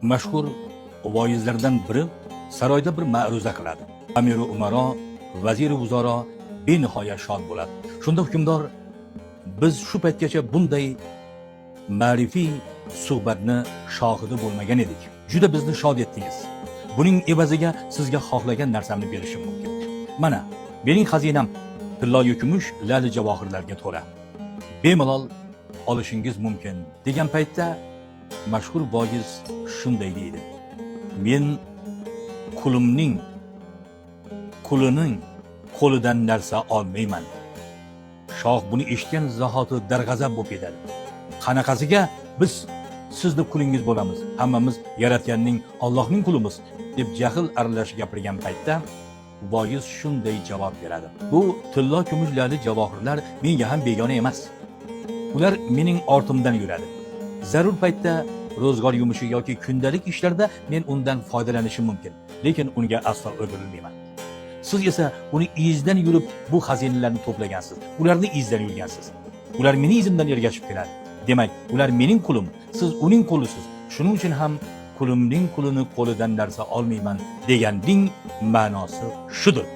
Mashhur voizlardan biri saroyda bir ma'ruza qiladi. Amiru umaro, vaziru vuzaro benihoya shod bo'ladi. Shunda hukmdor: "Biz shu paytgacha bunday ma'rifiy suhbatni shohidi bo'lmagan edik. Juda bizni shod etdingiz. Buning evaziga sizga xohlagan narsamni berishim mumkin. Mana, mening xazinam tilloyu kumush, la'li javohirlarga to'la. Bemalol olishingiz mumkin", degan paytda mashhur voiz shunday deydi: "Men qulimning qulining qo'lidan narsa olmayman." Shoh buni eshitgan zahoti darg'azab bo'lib ketadi. "Qanaqasiga biz sizni qulingiz bo'lamiz? Hammamiz yaratganning, Allohning qulimiz", deb jahl aralash gapirgan paytda voiz shunday javob beradi: "Bu tillo, kumush, la'li javohirlar menga ham begona emas. Ular mening ortimdan yuradi. Zarur paytda, ro'zg'or yumushi yoki kundalik ishlarda men undan foydalanishim mumkin, lekin unga aslo o'girilmayman. Siz esa uni izidan yurib, bu xazinalarni to'plagansiz, ularni izidan yurgansiz. Ular meni izimdan ergashib keladi. Demak, ular mening qulim, siz uning qulisiz. Shuning uchun ham qulimning qulini qo'lidan narsa olmayman deganning ma'nosi shudir."